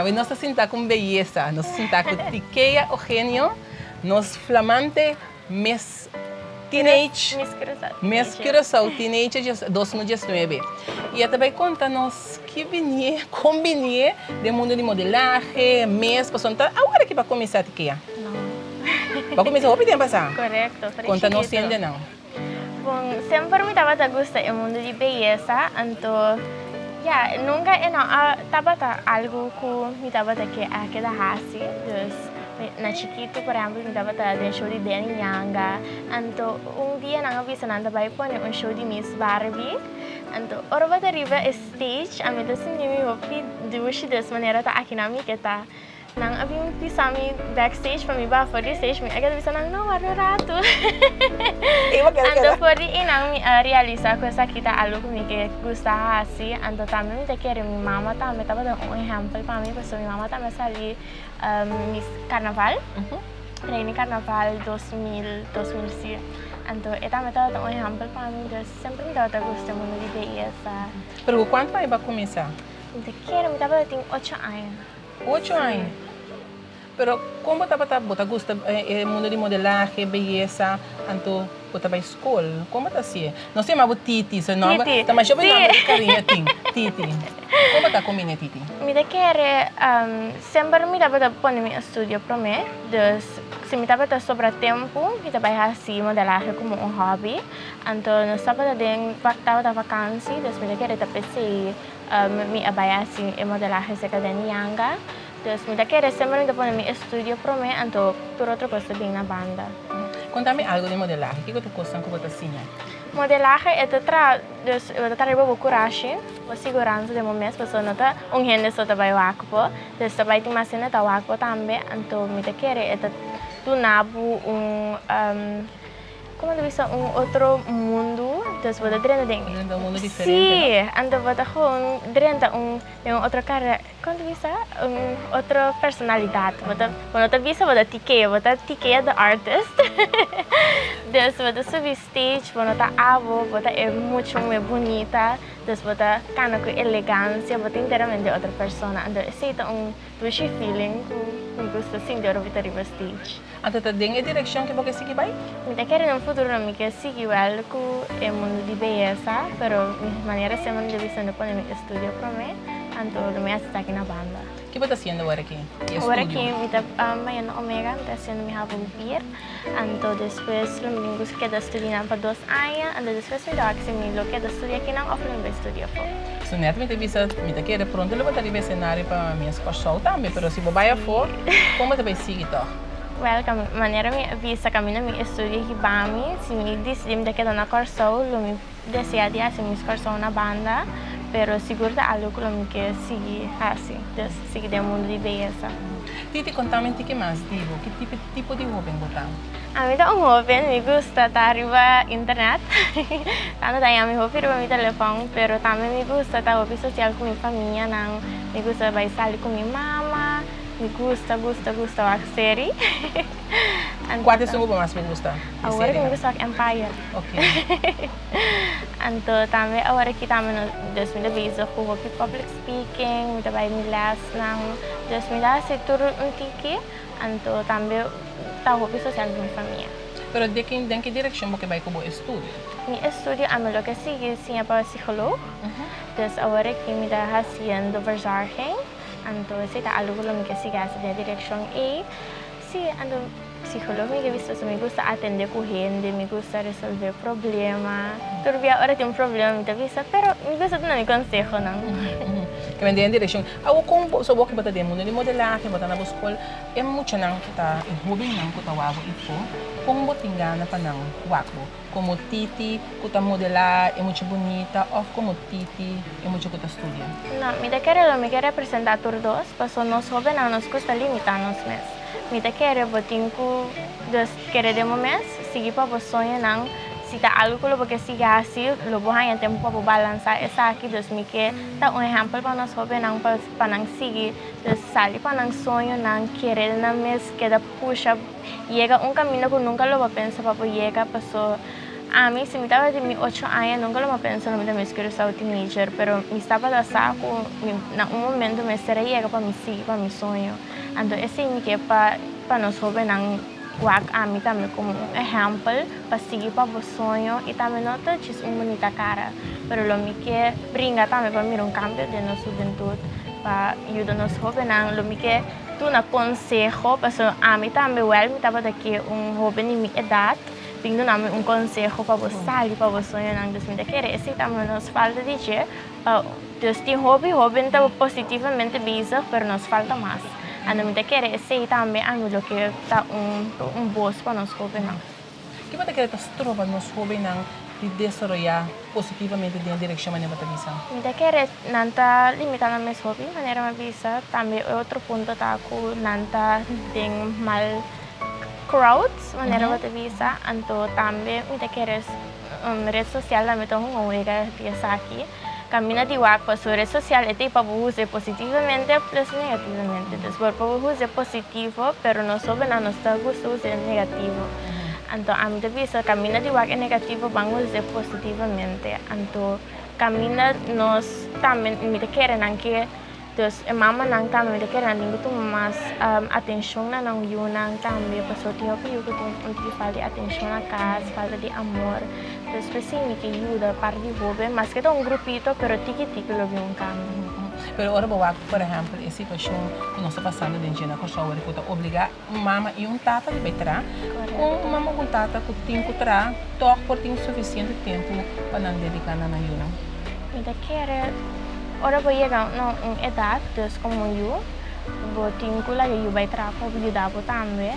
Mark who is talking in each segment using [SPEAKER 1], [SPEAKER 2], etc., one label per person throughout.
[SPEAKER 1] Awe nos ta sinta ku un beyesa, nos ta sinta ku Tikea Eugenio, nos flamante Miss Teenage, Miss Curaçao Teenage 2019. I e ta bai konta nos ki binie, kon binie den mundu di modelahe, Miss, pasobra no ta awor aki pa kuminsá Tikea. Bo a kuminsá hopi tempu pasá. Konta nos hendenan.
[SPEAKER 2] Bon, semper mi tabata gusta e mundu di beyesa, anto ya, nunka e no a tabata algu ku mi tabata ke a keda hasi. Dus, na chikitu, por ehèmpel, mi tabata den show di Danny Yanga, anto un dia nan a bisa nan ta bai pone un show di Miss Barbie, anto ora bo ta riba e stage, ami ta sinti mi hopi dushi, dus manera ta aki nan mi ke ta. Nan a bin pisa mi backstage pa mi baha for di stage, mi a keda bisa nan, no, warda un ratu. Anto for di einan mi a realisa ku esaki ta algu ku mi ke gusta hasi, anto tambe mi ta kere mi mama tambe tabata un ehèmpel pa mi, pasobra mi mama tambe a sali Miss Carnaval, Reina Carnaval 2000, 2000 si, anto e tambe tabata un ehèmpel pa mi, dus semper mi tabata gusta e mundu di beyesa.
[SPEAKER 1] Pero ku kuantu aña bo a kuminsá?
[SPEAKER 2] Mi ta kere mi tabata tin ocho aña.
[SPEAKER 1] Ocho aña. Pero kon bo tabata, bo ta gusta e mundo di modelahe, beyesa, anto bo ta bai skol. Kon bo ta hasié? Nos ta yama bo Titi, so nomber
[SPEAKER 2] Titi,
[SPEAKER 1] ta masha bo
[SPEAKER 2] si.
[SPEAKER 1] nomber di kariño tin, Titi. Kon bo ta kombina Titi?
[SPEAKER 2] Mi ta kere, semper mi tabata pone mi estudio promé, dus si mi tabata sobra tempu mi ta bai hasi modelahe komo un hobby. Anto nos tabata den, tabata vakansi, dus mi ta kere ta p'esei. Mi a bai hasi e modelahe serka den Yanga. Dus mi ta kere semper mi ta pone mi estudio prome anto tur otro kos ta bin na banda.
[SPEAKER 1] Konta mi algu di modelahe. Kiko ta kosnan ku bo ta siña?
[SPEAKER 2] Modelahe e ta traha, dus bo ta traha riba bo kurashi, bo siguransa den bo mes pasobra no ta un hende so ta bai wak bo. Dus ta bai tin mas hende ta wak bo tambe. Anto mi ta kere e ta duna bo un. Como ta bisa un otro mundu, dus bo ta drenta den.
[SPEAKER 1] Drenta un mundu diferente,
[SPEAKER 2] no? Sí, anto bo ta gewoon drenta un den un otro kara, como ta bisa un otro personalidad. Bo ta, bo no ta bisa bo ta Tikea, bo ta Tikea the artist. Dus bo ta subi stage, bo no ta abo, bo ta e mucho muy bunita, dus bo ta cana cu elegancia, bo ta enteramente otro persona. Anto esey ta un dushi feeling cu mi gusta sinti ora mi ta riba stage.
[SPEAKER 1] Anto ta den e direkshon ke bo ke sigui bai?
[SPEAKER 2] Mi ta kere den un futuro mi ke sigui wèl ku e mundu di beyesa, pero mi manera semper mi ta bisa mi ta pone mi estudio promé, anto lo mi hasi esaki na banda.
[SPEAKER 1] Ki bo ta hasiendo awor aki? Di
[SPEAKER 2] Awor aki
[SPEAKER 1] estudio?
[SPEAKER 2] mi ta bayendo Omega, mi ta hasiendo mi havo vier, anto despues lo mi tin ku keda studia nan pa dos aña, anto despues mi ta wak si mi lo keda studia akinan òf lo mi bai studia afó.
[SPEAKER 1] So net mi ta bisa, mi ta kere pronto lo bo ta riba esenario pa Miss Kòrsou tambe, pero si bo bai afó, kon bo ta bai sigui tòg?
[SPEAKER 2] Wèl, manera mi a bisa kaminda mi estudio hiba mi, si mi disidí mi ta keda na Kòrsou, lo mi deseá di hasi Miss Kòrsou na banda, pero sigur ta algu ku lo mi ke sigui hasi, dus sigui den mundu di beyesa.
[SPEAKER 1] Titi, konta mi un tiki mas di bo, ki tipo di hóben bo ta?
[SPEAKER 2] Ami ta un hóben, mi gusta ta riba internet, tantu ta yami hopi riba mi telefòn, pero tambe mi gusta ta hopi sosial ku mi famianan, mi gusta bai sali ku mi mama, mi gusta gusta gusta wak seri.
[SPEAKER 1] Kua ta esun ku bo mas bo gusta di
[SPEAKER 2] Awor
[SPEAKER 1] serinan?
[SPEAKER 2] mi gusta wak Empire.
[SPEAKER 1] Ok.
[SPEAKER 2] Anto tambe awor aki tambe no, dus mi ta bezig ku hopi public speaking, mi ta bai mi lèsnan, dus mi ta hasi tur un tiki. Anto tambe ta hopi sosial ku mi famia.
[SPEAKER 1] Pero den ki den ki direkshon bo ke bai ku bo estudio?
[SPEAKER 2] Mi estudio ami lo ke sigui siña pa psikoloog. Dus awor aki mi ta hasiendo verzorging. Anto esei ta algu ku lo mi ke sigui hasi den e direkshon ei. Si, anto psikoloog mi ke bisa mi gusta atende ku hende, mi gusta resolve problema. Tur bia ora tin un problema mi ta bisa, pero mi gusta duna mi konsehonan.
[SPEAKER 1] Ke men den e direkshon. Awor kon bo so bo ke bo ta den mundu di modelahe, bo ta na bo skol, e muchanan ku ta, e hobennan ku ta wak bo ifo, kon bo tin gana pa nan wak bo? Komo Titi ku ta modelá e mucha bunita òf komo Titi e mucha ku ta studia?
[SPEAKER 2] No, mi ta kere lo mi ke representá tur dos, paso nos hobennan nos gusta limitá nos mes. Mi ta kere bo tin ku dus kere den bo mes, sigui pa bo soñonan, si ta algu ku lo bo ke sigui hasi, lo bo haña tempu pa bo balansá esaki, dus mi ke ta un ehèmpel pa nos hóbennan pa pa nan sigui dus sali pa nan soñonan, kere den nan mes, keda pusha, yega un kaminda ku nunka lo bo pensa pa bo yega, paso. Ami, si mi tabatin mi ocho aña, nunka lo mi a pensa lo mi ta Miss Curaçao Teenager, pero mi tabata sa ku mi na un momento mester a yega pa mi sigui pa mi soño. Anto esei mi ke pa pa nos hóbennan wak ami tambe komo un ehèmpel pa sigui pa bo soño i tambe no ta djis un bunita kara, pero lo mi ke bringa tambe pa mira un kambio den nos hubentut, pa yuda nos hóbennan. Lo mi ke duna konseho pasobra ami tambe wèl mi tabata ke un hóben di mi edat. Bin duna mi un konseho pa bo sali pa bo soñonan. Dus mi ta kere esei tambe nos falta di dje. Dus tin hopi hoben ta positivamente bezig pero nos falta mas. Anto mi ta kere esei tambe ami lo ke ta un un bos pa nos hobennan.
[SPEAKER 1] Ke bo ta kere ta stroba nos hobennan di desaroyá positivamente den e direkshon manera bo ta bisa?
[SPEAKER 2] Mi ta kere nan ta limitá nan mes hopi manera mi a bisa. Tambe e otro punto ta ku nan ta den mal Crowds, manera bo ta bisa, anto tambe mi ta kere red social tambe ta hunga un wega di esaki. Caminda di wak pasobra red social e ta pa bo usa positivamente plus negativamente. Dus por pa bo usa positivo pero nos hobennan nos ta gusta usa negativo. Anto ami ta bisa caminda di wak e negativo ban usa positivamente. Anto caminda nos tambe mi ta kere nan ke. Dus e mamanan tambe mi ta kere nan tin ku tuma mas atenshon na nan yunan tambe pasobra tin hopi yu ku tin un tiki falta di atenshon na kas, falta di amor. Dus p'esei mi ke yuda par di hoben, maske ta un grupito pero tiki tiki lo bin un kambio.
[SPEAKER 1] Pero ora bo wak por ehèmpel e situashon ku nos ta pasando den dje na Kòrsou wor ku ta obligá un mama i un tata di bai traha, kon un mama ku un tata ku tin ku traha tòg por tin sufisiente tempu pa nan dediká na nan yunan?
[SPEAKER 2] Mi ta kere ora bo yega na un edat, dus komo yu, bo tin ku laga e yu bai traha pa yuda bo tambe,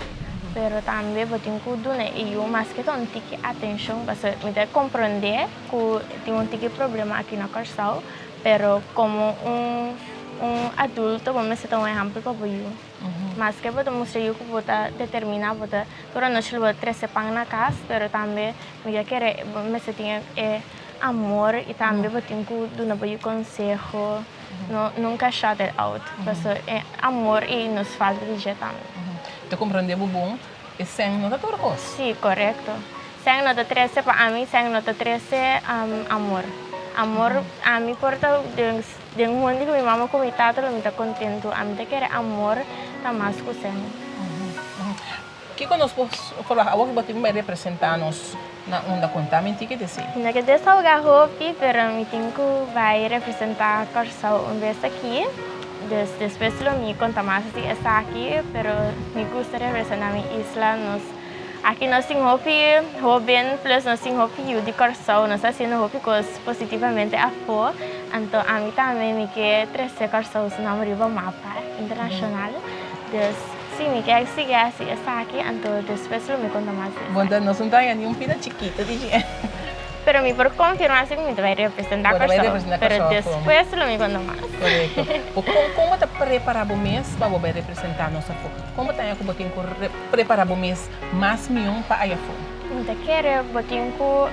[SPEAKER 2] pero tambe bo tin ku duna e yu maske ta un tiki atenshon, pasobra mi ta komprondé ku tin un tiki problema aki na Kòrsou, pero komo un un adulto bo mester ta un ehèmpel pa bo yu. Maske bo ta mustra yu ku bo ta determiná, bo ta tur anochi lo bo ta trese pan na kas, pero tambe mi ta kere bo mester tin e amor i tambe bo tin ku duna bo yu konseho, no nunka shut it out, pasobra e amor ei nos falta di dje tambe.
[SPEAKER 1] Ta komprendé bo bon, e sèn no ta tur kos.
[SPEAKER 2] Sí, korekto. Sèn no ta trese pa ami, sèn no ta trese amor. Amor ami por ta den. Den hundi ku mi mama ku mi tata lo mi ta kontentu. Ami ta kere amor ta mas ku sèn.
[SPEAKER 1] Kiko nos por forwacht awor ku bo tin bai representá nos na unda konta mi tin ke desi?
[SPEAKER 2] Mi no ke desahogá hopi pero mi tin ku bai representá Kòrsou un bes aki. Dus despues lo mi konta mas di esaki pero mi gusta representá mi isla. Nos aki nos tin hopi hóben plus nos tin hopi yu di Kòrsou. Nos ta hasiendo hopi kos positivamente afó. Anto ami tambe mi ke trese Kòrsou su nòmber riba mapa internashonal. Dus si mi ke sigui hasi esaki, anto despues lo mi konta mas di esaki.
[SPEAKER 1] Bon ta nos no ta haña ni un pida chikito di dje.
[SPEAKER 2] Pero mi por konfirmá si ku mi ta bai representá Kòrsou, pero despues lo mi konta mas.
[SPEAKER 1] Korekto. Bo kon kon bo ta prepará bo mes pa bo bai representá nos afó? Kon bo ta haña ku bo tin ku prepará bo mes mas mion pa aya afó?
[SPEAKER 2] Mi ta kere bo tin ku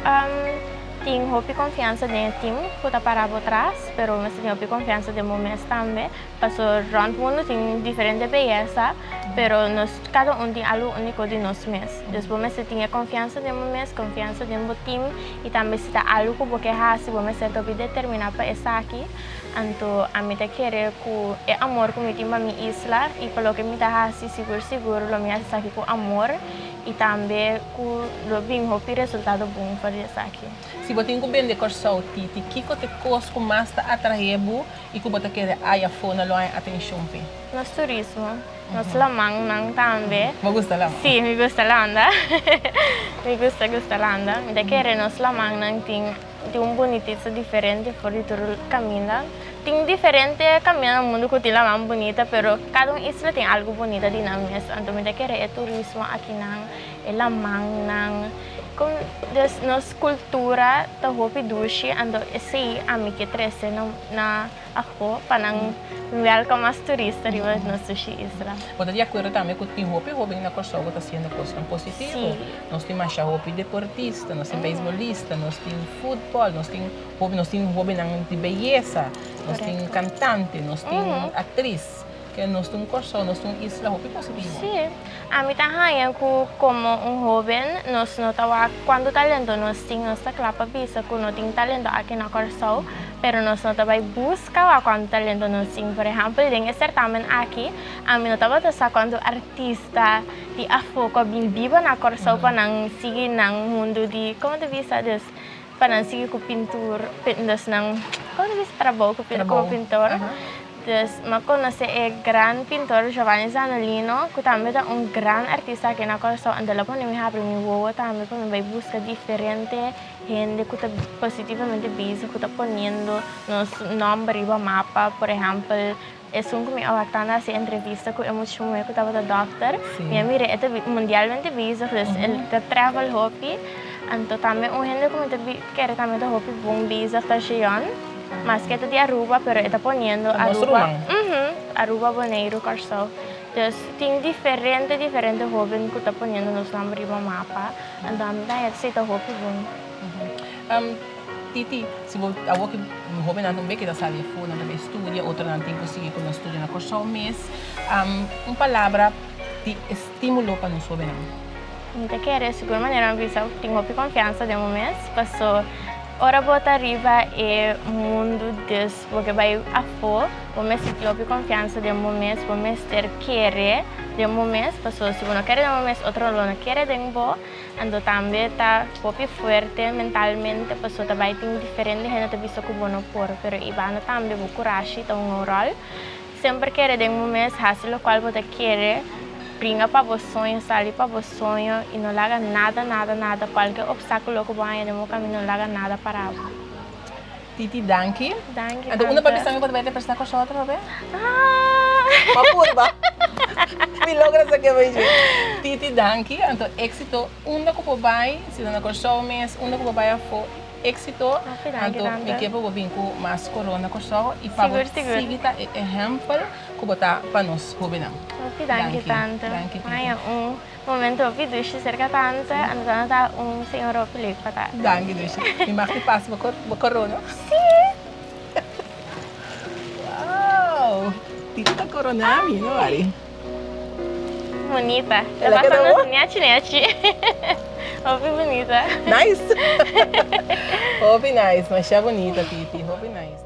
[SPEAKER 2] Tin hopi konfiansa den e tim ku ta para bo tras, pero mester tin hopi konfiansa den bo mes tambe, paso rònt mundu tin diferente beyesa, pero nos kada un tin algu úniko di nos mes. Dus bo mester tin e konfiansa den bo mes, konfiansa den bo tim i tambe si ta algu ku bo ke hasi bo mester ta hopi determiná pa esaki. Anto ami ta kere ku e amor ku mi tin pa mi isla i pa loke mi ta hasi sigur sigur lo mi hasi esaki ku amor. I tambe ku lo bin hopi resultado bon for di esaki.
[SPEAKER 1] Si bo tin ku bende Kòrsou, Titi, kiko ta e kos ku mas ta atraé bo i ku bo ta kere aya afó na lo haña atenshon p'e?
[SPEAKER 2] Nos turismo, nos lamannan tambe.
[SPEAKER 1] Bo gusta laman?
[SPEAKER 2] Sí, mi gusta landa. Mi gusta gusta landa. Mi ta kere nos lamannan tin tin un bunitesa diferente for di tur kaminda. Tin diferente kaminda na mundu ku tin laman bunita, pero kada un isla tin algu bunita di nan mes. Anto mi ta kere e turismo akinan, e lamannan, kon des nos kultura ta hopi dushi, anto esei ami ke trese na afó pa nan wèlkòm mas turista riba nos dushi isla.
[SPEAKER 1] Bo ta di akuerdo tambe ku tin hopi hóben na Kòrsou ku ta hasiendo kosnan positivo? Nos tin masha hopi deportista, nos tin beisbolista, nos tin futbòl, nos tin Hopi nos tin hobennan di beyesa, nos tin cantante, nos tin actriz. Ke nos ta un Kòrsou, nos ta un isla hopi positivo.
[SPEAKER 2] Sí, ami ta haña ku komo un hóben nos no ta wak kuantu talento nos tin, nos ta kla pa bisa ku no tin talento aki na Kòrsou, pero nos no ta bai buska wak kuantu talento nos tin. Por ehèmpel den e sertamen aki ami no tabata sa kuantu artista di afó ku a bin biba na Kòrsou pa nan sigui nan mundu di, komo ta bisa, dus pa nan sigui ku pintur, dus nan, komo ta bisa, trabou ku komo pintor. Dus m'a konosé e gran pintor Giovanni Zanolino, ku tambe ta un gran artista aki na Kòrsou. Anto el a pone mi habri mi wowo tambe pa mi bai buska diferente hende ku ta positivamente bezig, ku ta poniendo nos nòmber riba mapa. Por ehèmpel, esun ku mi a wak tanda hasi entrevista ku e mucha muhé ku tabata dòkter. Mi a mira e ta mundialmente bezig, dus e ta travel hopi. Anto tambe un hende ku mi ta kere tambe ta hopi bon bezig ta Jeon. Maske e ta di Aruba pero e ta poniendo Aruba, Aruba, Boneiru, Kòrsou. Dus tin diferente diferente hóben ku ta poniendo nos nòmber riba mapa. Anto ami ta haña esei ta hopi bon.
[SPEAKER 1] Titi, si bo awor ku hóbennan ta un beke ta sali afó, nan ta bai studia, otronan tin ku sigui ku nan studio na Kòrsou mes. Un palabra di estímulo pa nos hóbennan.
[SPEAKER 2] Mi ta kere sigur manera mi bisa tin hopi konfiansa den bo mes paso ora bo ta riba e mundu dus bo ke bai afó bo mester tin hopi konfiansa den bo mes bo mester kere den bo mes paso si bo no kere den bo mes otro lo no kere den bo anto tambe ta hopi fuerte mentalmente paso ta bai tin diferente hende ta bisa ku bo no por pero e banda tambe bo kurashi ta un ròl. Semper kere den bo mes hasi lokual bo ta kere, bringa pa bo soño, sali pa bo soño i no laga nada, nada, nada, kualke opstákulo ku bo haña den bo kaminda no laga nada para bo.
[SPEAKER 1] Titi, danki.
[SPEAKER 2] Danki,
[SPEAKER 1] Anto unda
[SPEAKER 2] tante.
[SPEAKER 1] pa bisa mi ku ta bai representá Kòrsou otro be?
[SPEAKER 2] Ah!
[SPEAKER 1] Pa purba. Mi logra sa ke bai dje. Titi, danki. Anto éksito unda ku bo bai, si ta na Kòrsou mes, unda ku bo bai afó. Éxito, anto mi ke pa bo bin ku mas korona Kòrsou i pa bo sigui ta e ehèmpel ku bo ta pa nos hóbennan.
[SPEAKER 2] Hopi danki tante. Haña un momento hopi dushi serka tante, anto tante ta un señora hopi leuk pa ta.
[SPEAKER 1] Danki dushi. Mi mag di pasa bo korona?
[SPEAKER 2] Si!
[SPEAKER 1] Wow! Titi ta korona mi, no wari?
[SPEAKER 2] Bunita. Ta pasa nos nechi nechi. Hopi bunita.
[SPEAKER 1] Nice. Hopi nice. Masha bunita Titi. Hopi nice.